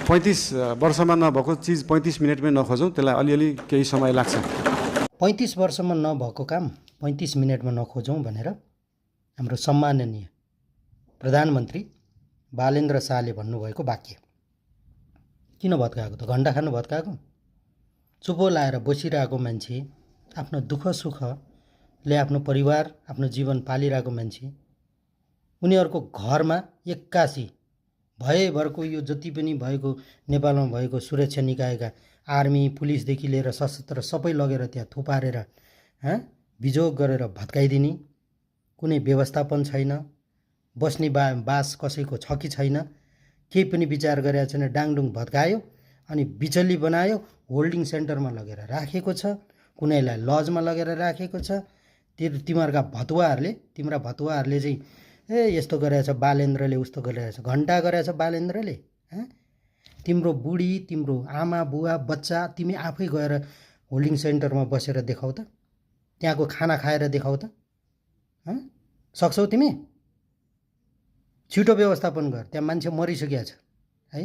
35 वर्षमा नभएको चिज 35 मिनटमै नखोजौँ, त्यसलाई अलिअलि केही समय लाग्छ। 35 वर्षमा नभएको काम 35 मिनटमा नखोजौँ भनेर हाम्रो सम्माननीय प्रधानमन्त्री बालेन्द्र शाहले भन्नुभएको वाक्य किन भत्काएको त? घण्टा खानु भत्काएको? चुपो लाएर बसिरहेको मान्छे, आफ्नो दुःख सुखले आफ्नो परिवार, आफ्नो जीवन पालिरहेको मान्छे, उनीहरूको घरमा 81 भएभरको यो जति पनि भएको नेपालमा भएको सुरक्षा निकायका आर्मी पुलिसदेखि लिएर सशस्त्र सबै लगेर त्यहाँ थुपारेर बिजोग गरेर भत्काइदिने, कुनै व्यवस्थापन छैन, बस्ने बास कसैको छ कि छैन, केही पनि विचार गरेको छैन, डाङडुङ भत्कायो अनि बिचल्ली बनायो, होल्डिङ सेन्टरमा लगेर राखेको छ, कुनैलाई लजमा लगेर राखेको छ। तिमीहरूका तिम्रा भतुवाहरूले चाहिँ यस्तो गरेछ बालेन्द्रले, उस्तो गरेछ, घन्टा गरेछ बालेन्द्रले। तिम्रो बुढी, तिम्रो आमा बुवा बच्चा, तिमी आफै गएर होल्डिङ सेन्टरमा बसेर देखाउ त, त्यहाँको खाना खाएर देखाउ त। सक्छौ तिमी? छिटो व्यवस्थापन गर, त्यहाँ मान्छे मरिसकेको छ है।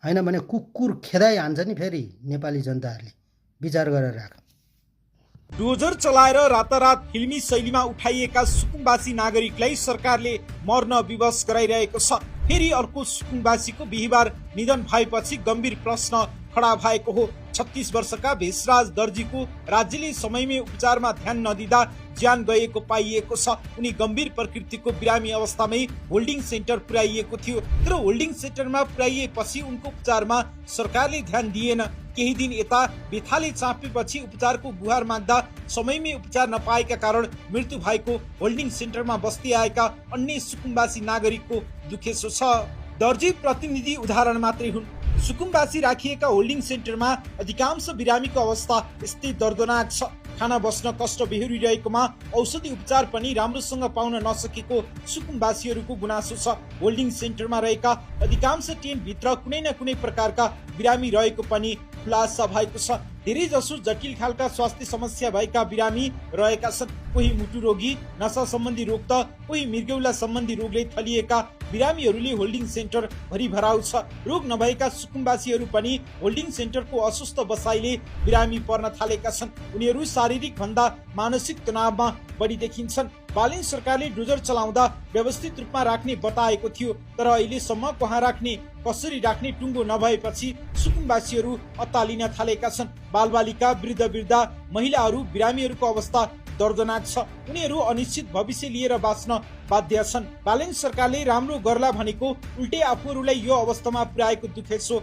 होइन भने कुकुर खेदाइ हान्छ नि फेरि नेपाली जनताहरूले। विचार गरेर राख। डोजर चलाएर रातारात फिल्मी शैलीमा उठाइएका सुकुम्बासी नागरिकलाई सरकारले मर्न विवश गराइरहेको छ। फेरि अर्को सुकुम्बासीको बिहिबार निधन भएपछि गम्भीर प्रश्न खडा भएको हो। 36 वर्षका भेषराज दर्जीको राज्यले समयमै उपचारमा ध्यान नदिँदा ज्यान गएको पाइएको छ। उनी गम्भीर प्रकृतिको बिरामी अवस्थामै होल्डिङ सेन्टर पुर्याइएको थियो, तर होल्डिङ सेन्टरमा पुर्याइएपछि उनको उपचारमा सरकारले ध्यान दिएन। केही दिन यता बेथाले चापेपछि उपचारको गुहार माग्दा समयमै उपचार नपाएका कारण मृत्यु भएको होल्डिङ सेन्टरमा बस्दै आएका अन्य सुकुम्बासी नागरिकको दुखेसो छ। दर्जी प्रतिनिधि उदाहरण मात्रै हुन्। सुकुम्बासी राखिएका होल्डिङ सेन्टरमा अधिकांश बिरामीको अवस्था यस्तै दर्दनाक छ। खाना बस्न कष्ट बेहोरिरहेकोमा औषधि उपचार पनि राम्रोसँग पाउन नसकेको सुकुम्बासीहरूको गुनासो छ। होल्डिङ सेन्टरमा रहेका अधिकांश टेन्टभित्र कुनै न कुनै प्रकारका बिरामी रहेको पनि खुलासा भएको छ। धेरै जसो जटिल खालका स्वास्थ्य समस्या भएका बिरामी रहेका छन्। कोही मुटु रोगी, नसा सम्बन्धी रोग त कोही मृगौला सम्बन्धी रोगले थलिएका बिरामीहरूले होल्डिङ सेन्टर भरिभराउ छ। रोग नभएका सुकुम्बासीहरू पनि होल्डिङ सेन्टरको अस्वस्थ बसाइले बिरामी पर्न थालेका छन्। उनीहरू शारीरिक भन्दा मानसिक तनावमा बढी देखिन्छन्। बालेन सरकारले डोजर चलाउँदा व्यवस्थित रूपमा राख्ने बताएको थियो, तर अहिलेसम्म कहाँ राख्ने, कसरी राख्ने टुङ्गो नभएपछि सुकुम्बासीहरू अत्तालिन थालेका छन्। बालबालिका, वृद्ध महिलाहरू, बिरामीहरूको अवस्था दर्दनाक छ। उनीहरू अनिश्चित भविष्य लिएर बाँच्न बाध्य छन्। बालेन सरकारले राम्रो गर्ला भनेको उल्टै आफूहरूलाई यो अवस्थामा पुर्याएको दुखेसो